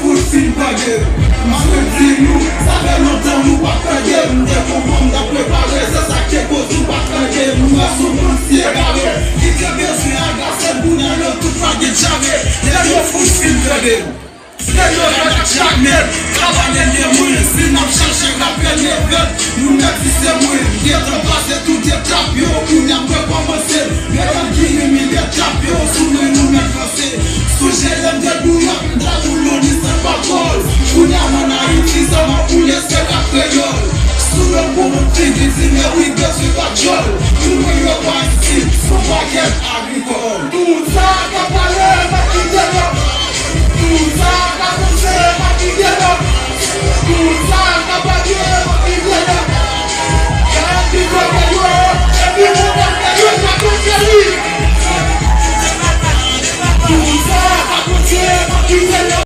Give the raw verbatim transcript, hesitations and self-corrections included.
Fout fin tande m. M ap di nou, sa fè lontan nou pa t tande m. M te konprann m t ap prepare, se sa k te koz nou pa t tande m. M wè sou moun si egare ki te bezwen agase l, kounye a yo tout pa gen djare. Lè yo fout fin tande m. Lè yo la tchak nèt, travay dènye mwen, si n ap chache rapèl level, nou mèt si se mwen. M gentan pase tout etap yo, kounye a m rekòmanse. Medam ki rimine etap yo, sou mwen nou mèt ranse. Sou jere m de doulè, m ta boule.